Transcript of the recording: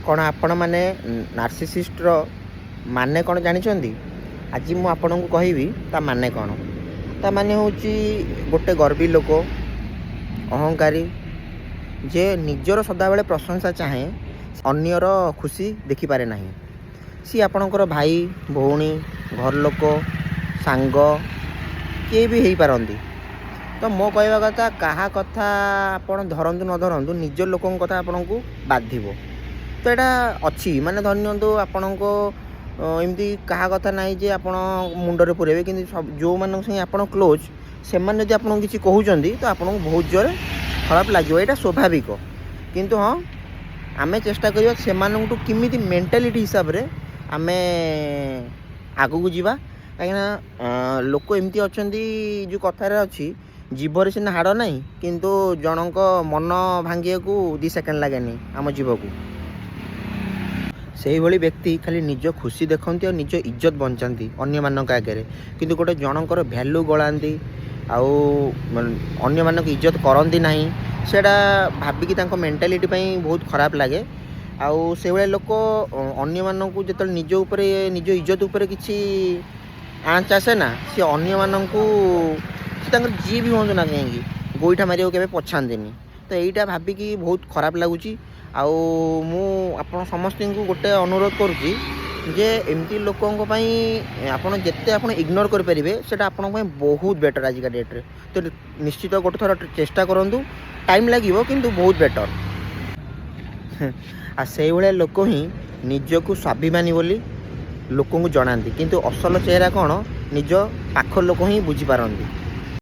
କ'ଣ ଆପଣମାନେ ନାର୍ସିସିଷ୍ଟର ମାନେ କ'ଣ ଜାଣିଛନ୍ତି? ଆଜି ମୁଁ ଆପଣଙ୍କୁ କହିବି ତା ମାନେ କ'ଣ। ତା ମାନେ ହେଉଛି ଗୋଟେ ଗର୍ବୀ ଲୋକ, ଅହଙ୍କାରୀ, ଯେ ନିଜର ସଦାବେଳେ ପ୍ରଶଂସା ଚାହେଁ, ଅନ୍ୟର ଖୁସି ଦେଖିପାରେ ନାହିଁ। ସିଏ ଆପଣଙ୍କର ଭାଇ, ଭଉଣୀ, ଘର ଲୋକ, ସାଙ୍ଗ, କିଏ ବି ହେଇପାରନ୍ତି। ତ ମୋ କହିବା କଥା, କାହା କଥା ଆପଣ ଧରନ୍ତୁ ନ ଧରନ୍ତୁ, ନିଜ ଲୋକଙ୍କ କଥା ଆପଣଙ୍କୁ ବାଧିବ। ତ ଏଇଟା ଅଛି, ମାନେ ଧରି ନିଅନ୍ତୁ ଆପଣଙ୍କ ଏମିତି କାହା କଥା ନାହିଁ ଯେ ଆପଣ ମୁଣ୍ଡରେ ପୁରେଇବେ, କିନ୍ତୁ ସବୁ ଯେଉଁମାନଙ୍କ ସାଙ୍ଗେ ଆପଣ କ୍ଲୋଜ୍, ସେମାନେ ଯଦି ଆପଣଙ୍କୁ କିଛି କହୁଛନ୍ତି, ତ ଆପଣଙ୍କୁ ବହୁତ ଜୋରେ ଖରାପ ଲାଗିବ। ଏଇଟା ସ୍ୱାଭାବିକ। କିନ୍ତୁ ହଁ, ଆମେ ଚେଷ୍ଟା କରିବା ସେମାନଙ୍କଠୁ କେମିତି ମେଣ୍ଟାଲିଟି ହିସାବରେ ଆମେ ଆଗକୁ ଯିବା। କାହିଁକିନା ଲୋକ ଏମିତି ଅଛନ୍ତି, ଯେଉଁ କଥାରେ ଅଛି, ଜିଭରେ ସିନା ହାଡ଼ ନାହିଁ, କିନ୍ତୁ ଜଣଙ୍କ ମନ ଭାଙ୍ଗିବାକୁ 2 ସେକେଣ୍ଡ ଲାଗେନି ଆମ ଜିଭକୁ। ସେଇଭଳି ବ୍ୟକ୍ତି ଖାଲି ନିଜ ଖୁସି ଦେଖନ୍ତି ଆଉ ନିଜ ଇଜ୍ଜତ ବଞ୍ଚାନ୍ତି ଅନ୍ୟମାନଙ୍କ ଆଗରେ, କିନ୍ତୁ ଗୋଟେ ଜଣଙ୍କର ଭ୍ୟାଲୁ ଗଳାନ୍ତି ଆଉ ଅନ୍ୟମାନଙ୍କୁ ଇଜ୍ଜତ କରନ୍ତି ନାହିଁ। ସେଇଟା ଭାବିକି ତାଙ୍କ ମେଣ୍ଟାଲିଟି ପାଇଁ ବହୁତ ଖରାପ ଲାଗେ। ଆଉ ସେଇଭଳିଆ ଲୋକ ଅନ୍ୟମାନଙ୍କୁ ଯେତେବେଳେ ନିଜ ଉପରେ, ନିଜ ଇଜ୍ଜତ ଉପରେ କିଛି ଆଞ୍ଚ ଆସେ ନା, ସିଏ ଅନ୍ୟମାନଙ୍କୁ, ସେ ତାଙ୍କର ଯିଏ ବି ହୁଅନ୍ତୁ ନା କାହିଁକି, ଗୋଇଠା ମାରିବାକୁ କେବେ ପଛାନ୍ତିନି। ତ ଏଇଟା ଭାବିକି ବହୁତ ଖରାପ ଲାଗୁଛି। ଆଉ ମୁଁ ଆପଣ ସମସ୍ତଙ୍କୁ ଗୋଟେ ଅନୁରୋଧ କରୁଛି ଯେ ଏମିତି ଲୋକଙ୍କ ପାଇଁ ଆପଣ ଯେତେ ଆପଣ ଇଗ୍ନୋର କରିପାରିବେ, ସେଇଟା ଆପଣଙ୍କ ପାଇଁ ବହୁତ ବେଟର୍ ଆଜିକା ଡେଟ୍ରେ। ତ ନିଶ୍ଚିତ ଗୋଟେ ଥର ଚେଷ୍ଟା କରନ୍ତୁ। ଟାଇମ୍ ଲାଗିବ, କିନ୍ତୁ ବହୁତ ବେଟର୍। ଆଉ ସେଇଭଳିଆ ଲୋକ ହିଁ ନିଜକୁ ସ୍ୱାଭିମାନୀ ବୋଲି ଲୋକଙ୍କୁ ଜଣାନ୍ତି, କିନ୍ତୁ ଅସଲ ଚେହେରା କ'ଣ ନିଜ ପାଖ ଲୋକ ହିଁ ବୁଝିପାରନ୍ତି।